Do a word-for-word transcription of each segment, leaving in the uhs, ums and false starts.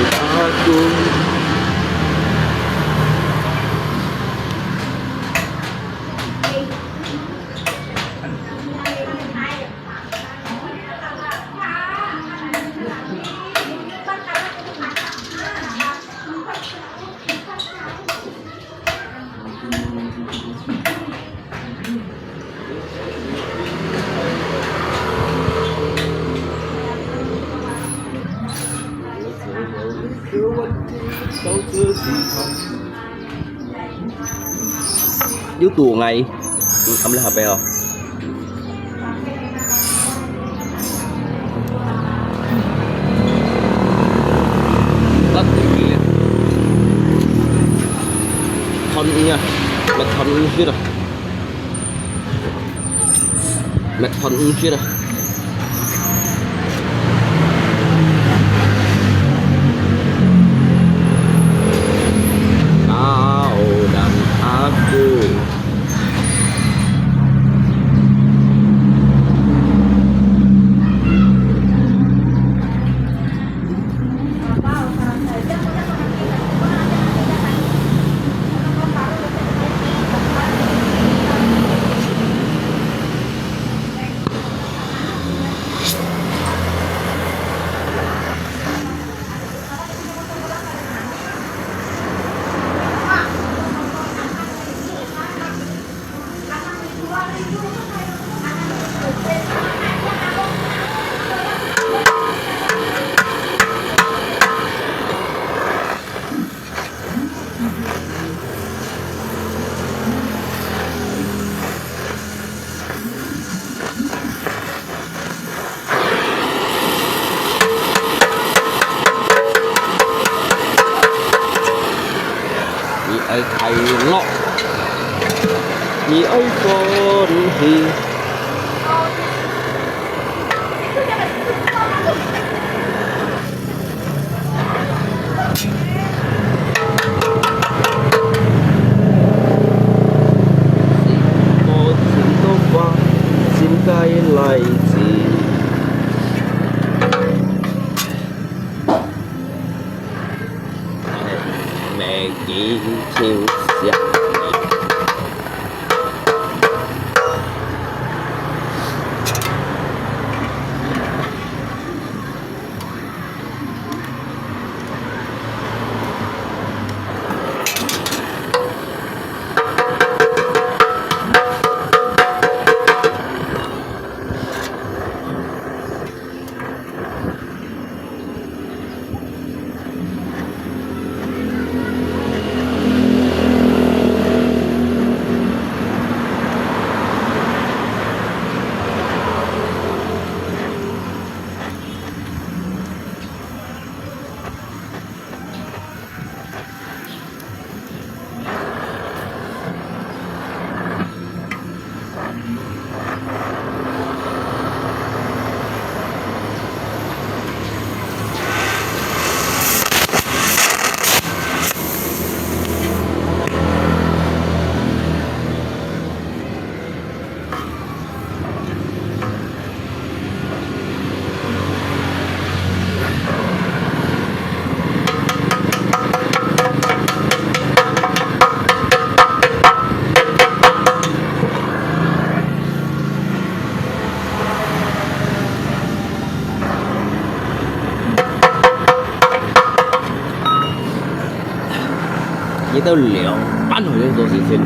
阿公。有肚餓，嗯，暗晡下班哦。 Tắt cái kia. Thon ư à, mệt thon ư chết à. Mệt thon ư chết à. Tao đang aku.你愛快樂，你愛歡喜。佢兜兩班去做事情。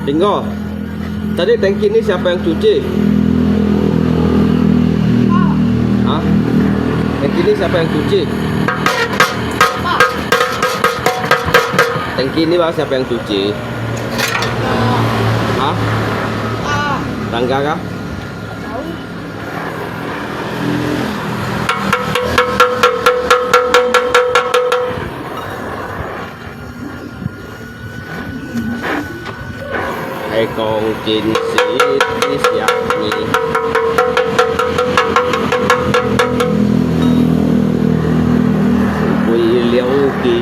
Tingko, tadi tangki ni siapa yang cuci? Hah? Eh, Ini siapa yang cuci? Tangki ini, Bang, siapa yang cuci? Hah? Tangga kah? Hai kong cin sit di siak ni. Bui liau ki.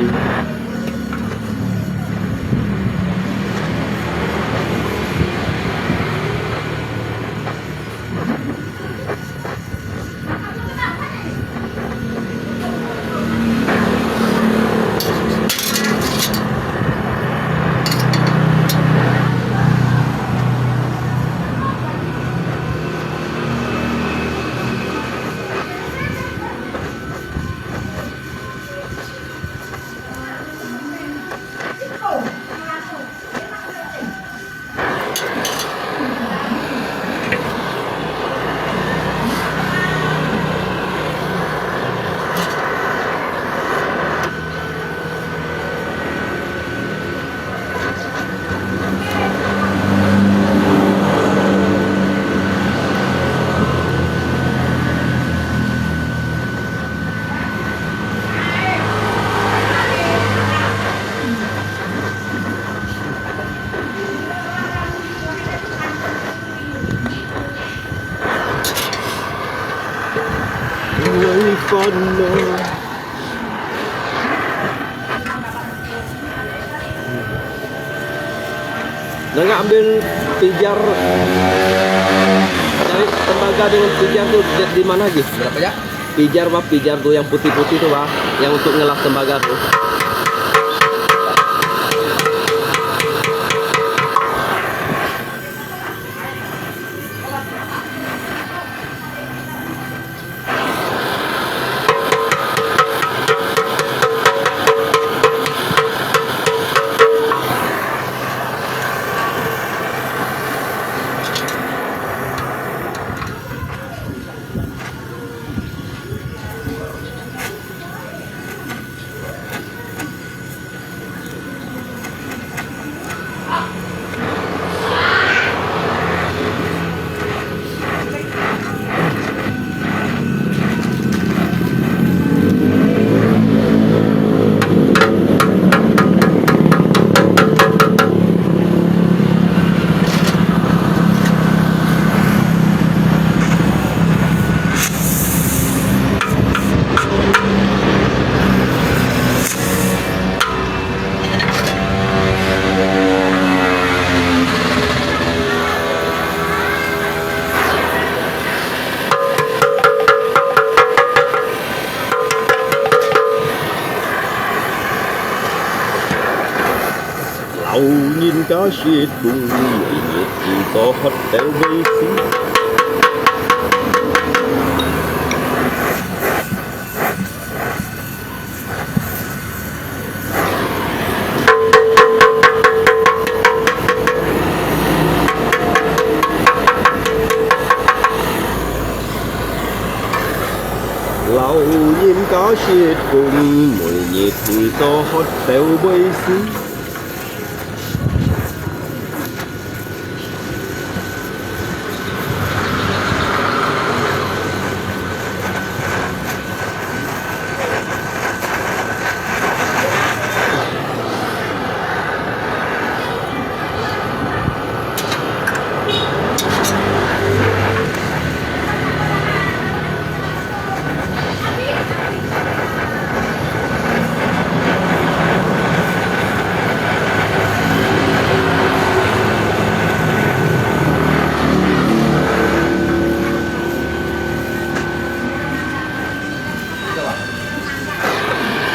Nangga ambil pijar dari tembaga dengan pijar tu di, di mana, Ji? Berapa ya? Pijar, Bang, pijar tu yang putih-putih tu, Bang, yang untuk ngelap tembaga tu. Lalu nyinga sit kung, mui nyi tu to hot teu bui si. 老人家说，公每日去做好头尾事。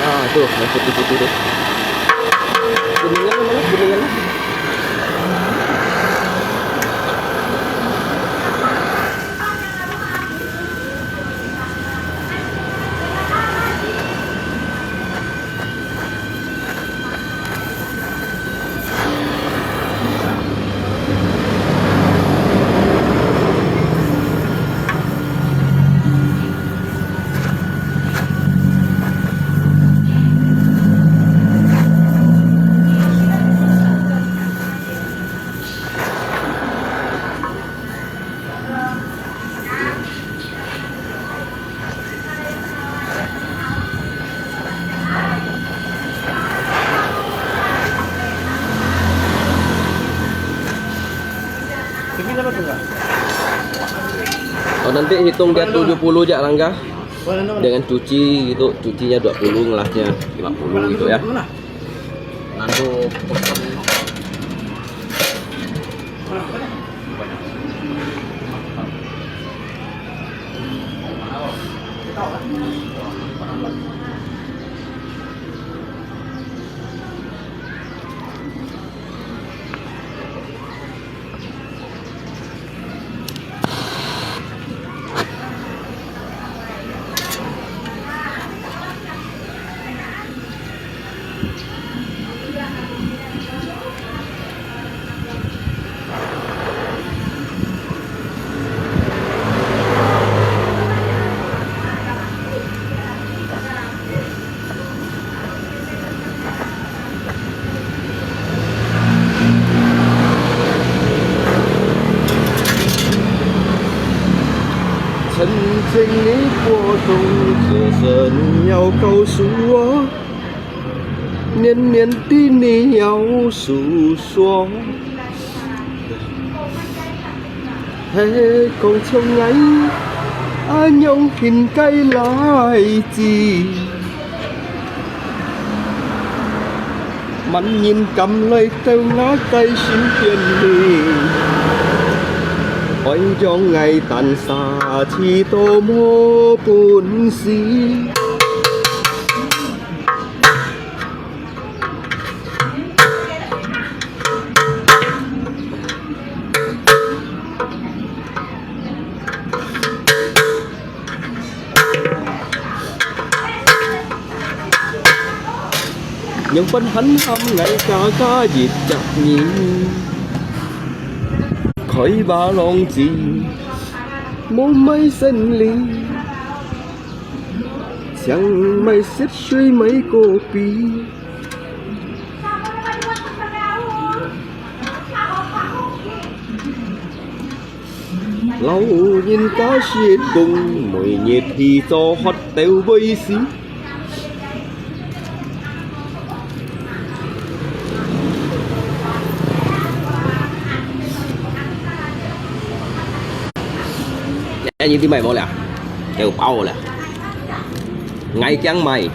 Ah, tu, yang putih-putih tu. Kuningan mana? Kuningan. Nanti hitung dia tujuh puluh je langkah. Dengan cuci gitu, cucinya dua puluh, ngelahnya lima puluh gitu ya. Nanti 曾经你拨动，这是你要告诉我，年年的你要诉说。 嘿，讲像𠊎，恁样应该来自。万人敢来到𠊎个身边里，爱让𠊎单杀，几多么本事。 仰般還喊𠊎加加一隻人？開把浪子，無買生理，淨買雪水買果皮。 老人家食工，每日去做發抖會死。哎，你哋買無了？給我包了。𠊎驚買。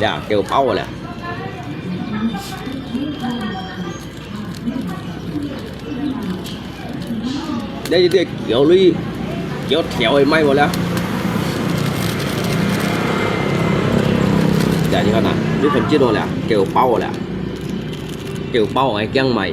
呀，給我包了。 你這條你，條條个賣無了？呀，你看呐，你看這種了，給我包了，給我包，𠊎驚買。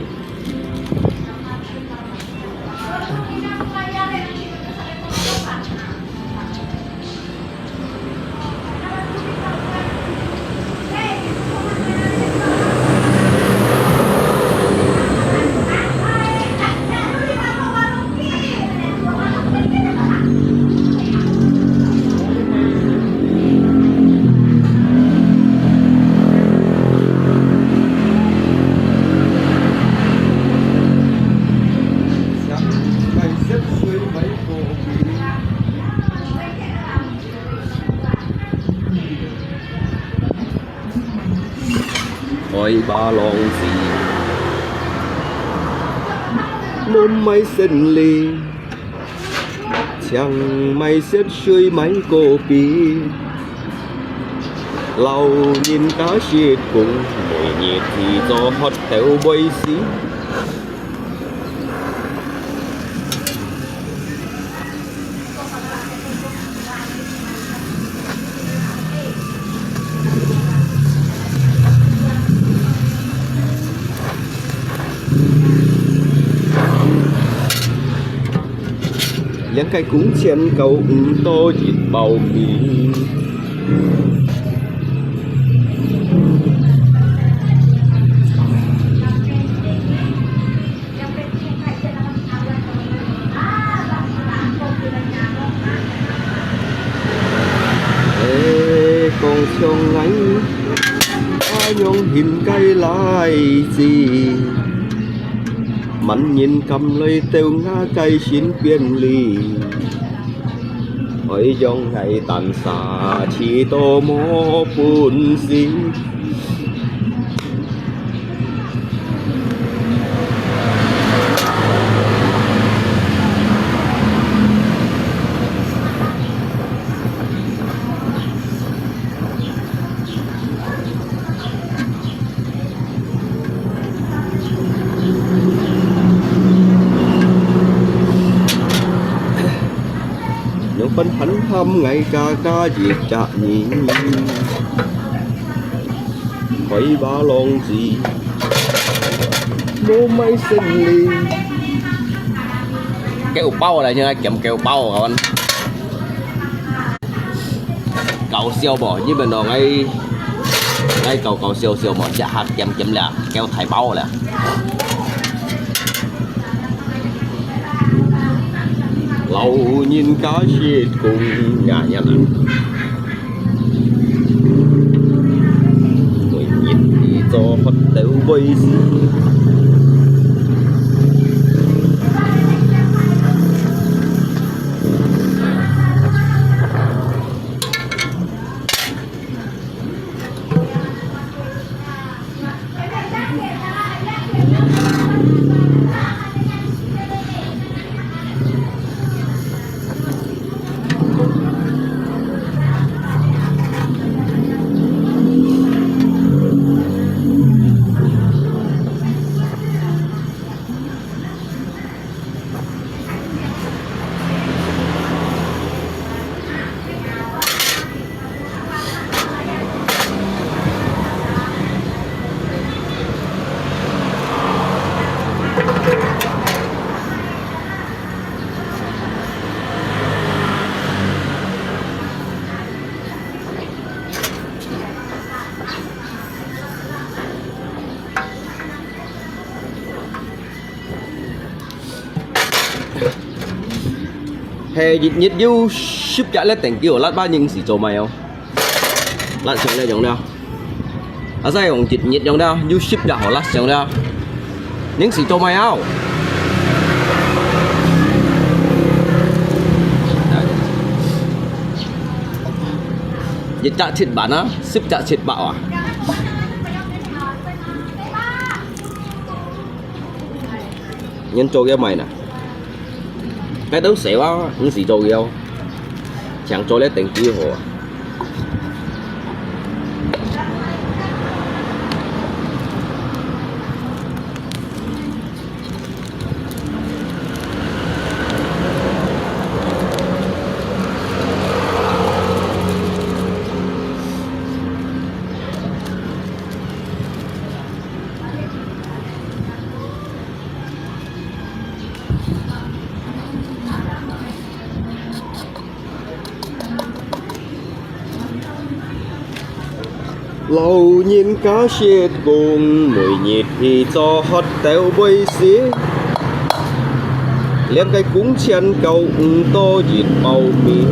愛把浪子，無買生理，淨買雪水買果皮。老人家食工，每日去做發抖會死。 兩個工錢夠毋到一包米。 欸，講像𠊎，恁樣應該來自，萬人敢來到𠊎个身邊裡。 愛用𠊎單儕，試到無本事。分閒閒𠊎家家一隻人，開把郎子，無賣生理。狗包來，現在減狗包啊！搞笑不？日本人愛愛搞搞笑笑嘛，這下減減了，狗大包了。 老人家食公呀呀啦，每日你做發抖會死。係一日有十隻个電球，摎把人是做麼个哦？摎上了用了。啊，再用一日用了，有十隻好摎上了。人是做麼个哦？一隻七萬啊，十隻七百啊。 人做个買呢？該都少啊，毋使做个哦，淨做了電球好啊。 老人家食公，每日去做發抖會死。兩個工錢夠毋多一包米。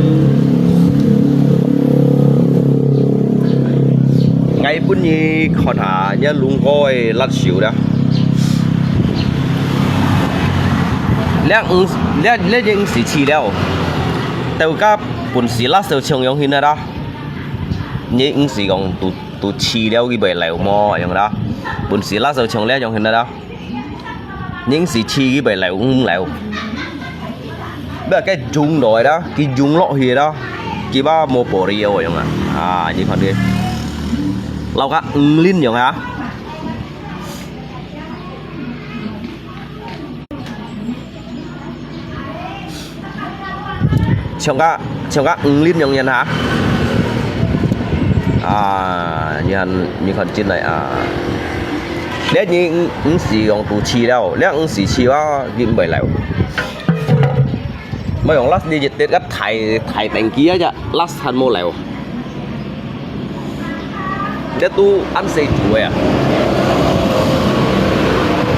𠊎分你看下，這龍哥个辣手啦。這毋，這，這已經係試了，到該本事辣手像樣形个啦。 你毋使講都，都試了佢會流無樣啦，本事辣手像這樣形啦。你毋使試佢會流毋流？不過該溶落去啦，佢溶落去啦，佢話無玻璃个樣啊。啊，你看佢，流甲五輪樣啊。 像个，像个五輪樣樣哈。啊，你看，你看進來啊。這你毋，毋使用都試了，這毋使試啊，佢毋會流。 無用啦，你一滴个大，大電機啊，隻辣還無流。這都恁細做个啊，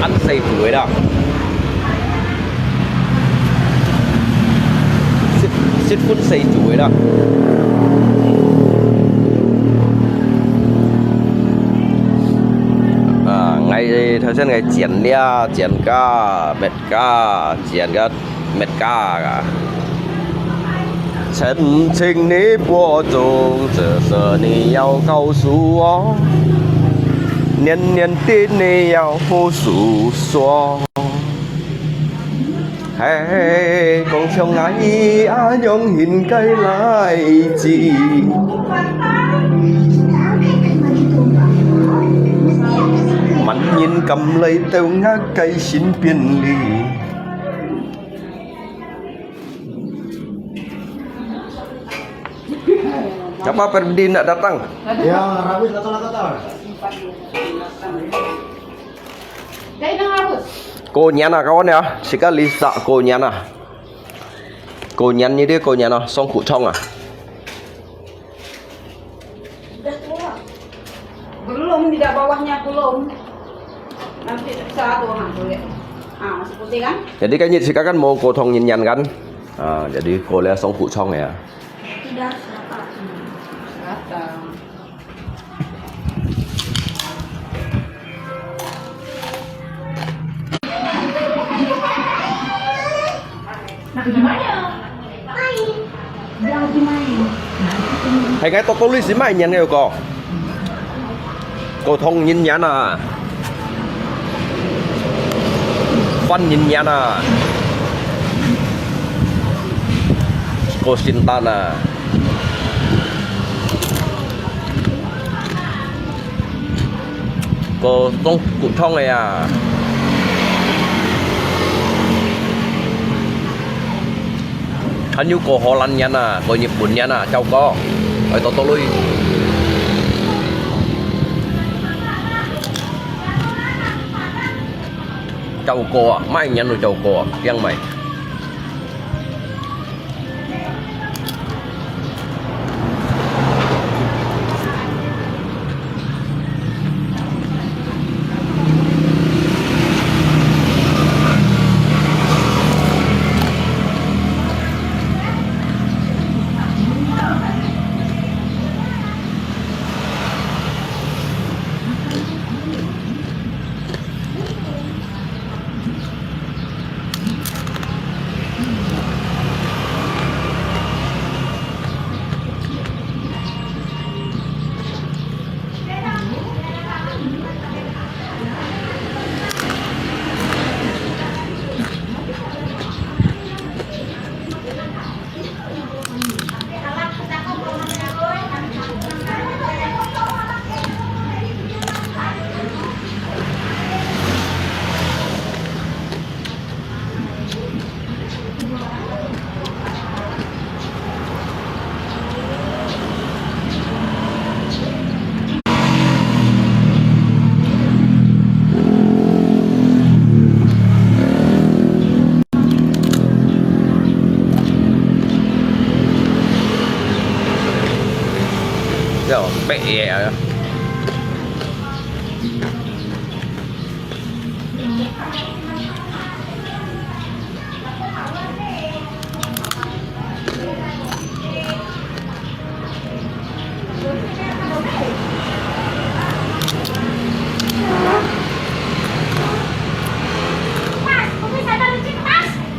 恁細做个啦。十，十分細做个啦。啊，𠊎頭先𠊎剪了，剪个，搣个，剪个。 搣个啊。曾經你播種，這是你要告訴我，年年的你要付出說。嘿，講像𠊎啊，樣應該來自。萬人敢來到𠊎个身邊裡。Apa Ferdin nak datang? Ya, Rabus datang, datang. Dai nang Rabus. Ko nyan ah, kawan ya, sika Lisa ko nyan ah. Ko nyan ni dia ko nyan ah, song ku chong ah. Udah tua. Belum, tidak bawahnya belum. Nanti terpisah tuh, ha, boleh. Ah, masih putih kan? Jadi kan nyit sika kan mau ko thong nyin nyan kan? Ah, jadi ko le song ku chong ya. Tidak, siapa? Siapa? Nak pergi mana? Main. Dia pergi main. Hai ngai to tulis si mai nyan ngai ko. Ko thong nyin nyan ah. Fan nyin nyan ah. Ko sin tan ah. Ko song ku chong ya. Hanyu ko Holland nyan ah, ko Nhật Bản nyan ah, chau ko. Oi, to to lui. Chau ko ah, mai nyan lu chau ko ah, kiang mai. Yo, pek ye.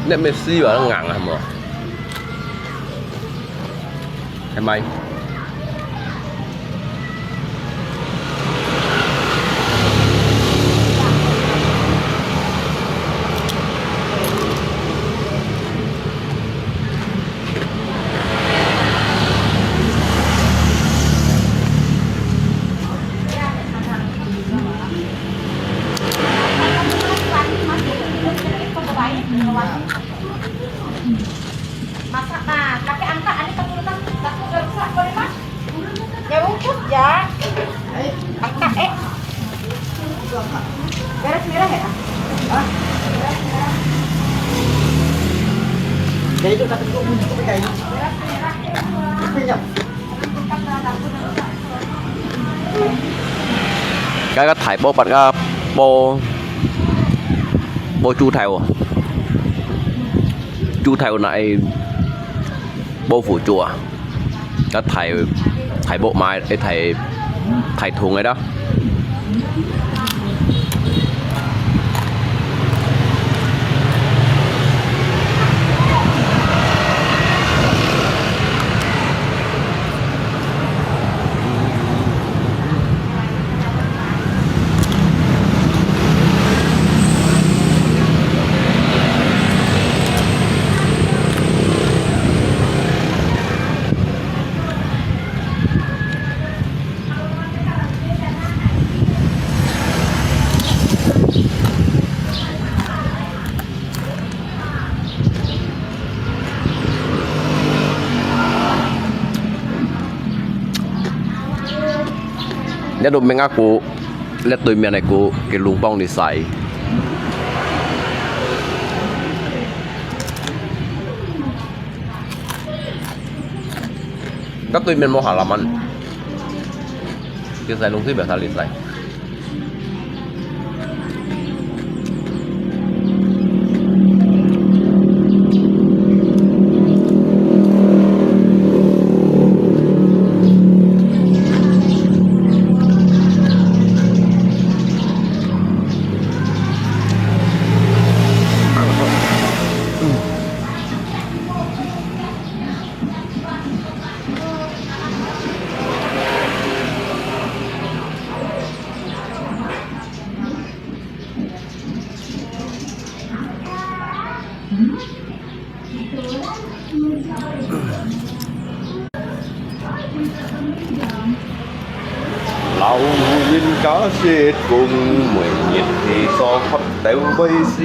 Nè mesti barang ngang ah mo. Em mai. Masak, Mas. Pakai angkat, ada satu letak, satu letak, boleh, Mas? Ya, bungkus, ya. Angkat, eh. Beres merah, ya? Hah? Beres merah. Ya, itu satu cukup, cukup, ya. Beres merah, ya. Apa, ya? 該个大寶八个寶，寶豬頭哦，豬頭拿來寶虎豬啊，該大大寶買，一大大桶个啦。這都明啊，過，這對面个過，佢攏幫你晒。該對面無halaman，佢晒東西biasa你晒。 老人家食飯，每日去掃發條尾絲。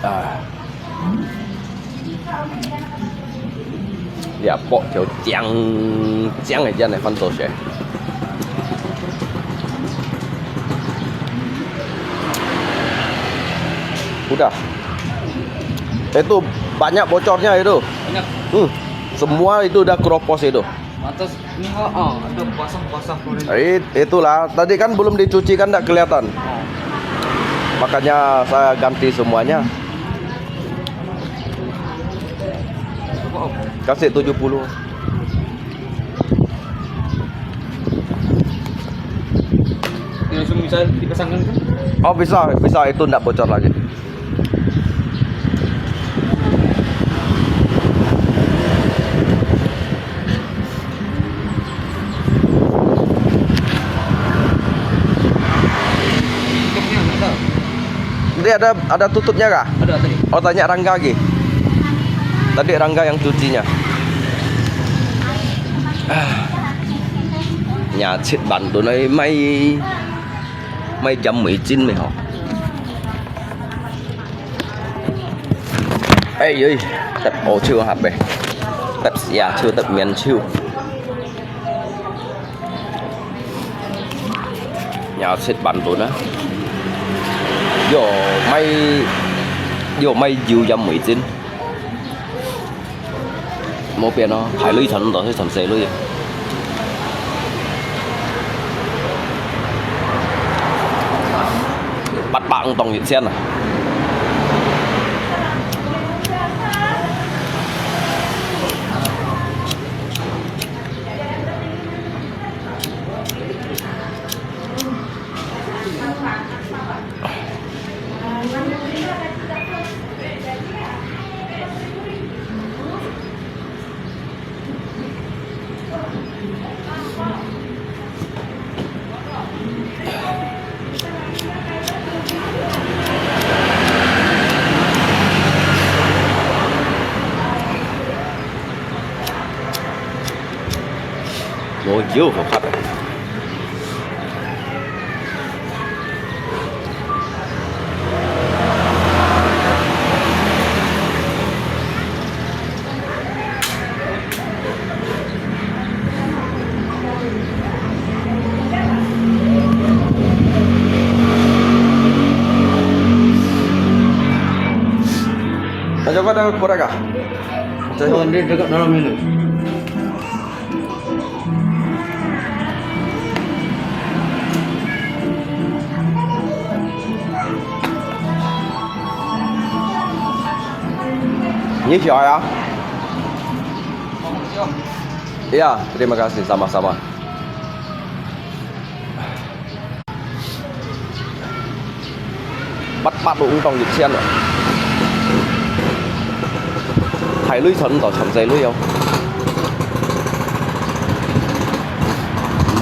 啊。Ya，薄條靚靚个，這樣个飯做起來。Udah. Itu banyak bocornya itu. Banyak. Hmm. Semua itu udah keropos itu. Pantas ini, oh, oh, ada basah-basah kulit. Eh, itulah. Tadi kan belum dicuci kan ndak kelihatan. Oh. Makanya saya ganti semuanya. Oh. Kasih tujuh puluh. Ini langsung bisa dipasangkan kan? Oh, bisa, bisa. Itu ndak bocor lagi. Tutupnya nggak tahu. Nanti ada, ada tutupnya kah? Ada tadi. Oh, tanya Rangga lagi. Tadi Rangga yang cucinya. Ah. Nhà thịt bánh tụi này may, may dăm mười chín mày hả? Ê ơi, tép ô chiu hả bê. Tép xìa chiu, tép miên chiu. Nhà thịt bánh tụi nó. Yo may, yo may dịu dăm mười chín. Mô pian lô, thải lui chọn tỏ thải chọn xê lui. Bắt bạn tông nhiệt xiên à. Mô dịu khổ khát à. Ayo, kau dah korek ah? Saya. Oh, dia dekat dalam ni. Ini siapa ya? Ya, terima kasih, sama-sama. Bắt bạn đủ tổng nhiệt xiên rồi. Thải lui chọn tỏ chọn dây lui không?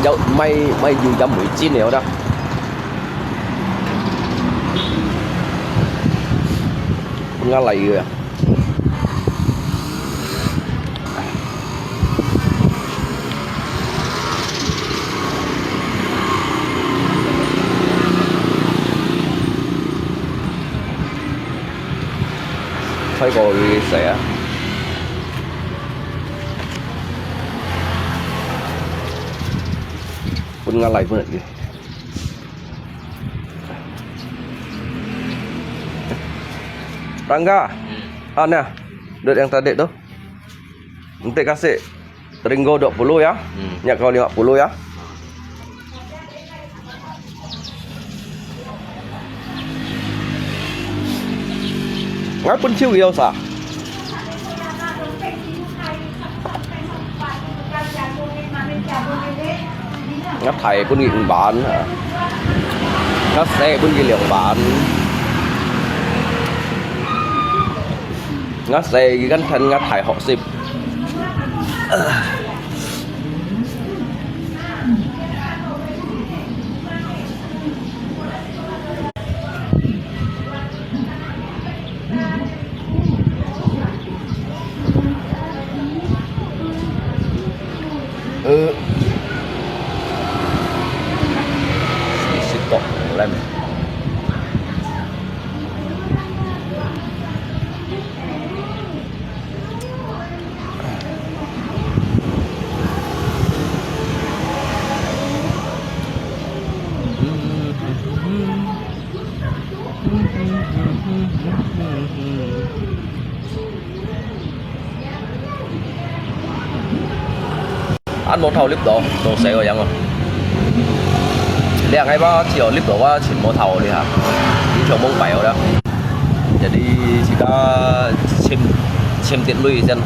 Dấu may, may dù dám mười chín nếu đó. Ngã lại rồi. 開過佢洗啊。分𠊎來分你。Tangga. Hmm. Ano? Dot yang tadi tu. Nanti kasih Ringgit dua puluh ya. Hmm. Nyak kau lima puluh ya. Ngai pun chiu yo sa. Ngai thai pun ngi ban. Ngai se pun ngi liang ban. Ngai se ngi kan than ngai thai hok sip. 呃，四十多，来。 Ăn無thâu liếp đó, đồ xe của yang à. Liang ai ba chiều liếp đó ba chim mô thâu đi hả. Đi chồng mông bảy đó. Jadi, chỉ có chim, chim tiện lui chân.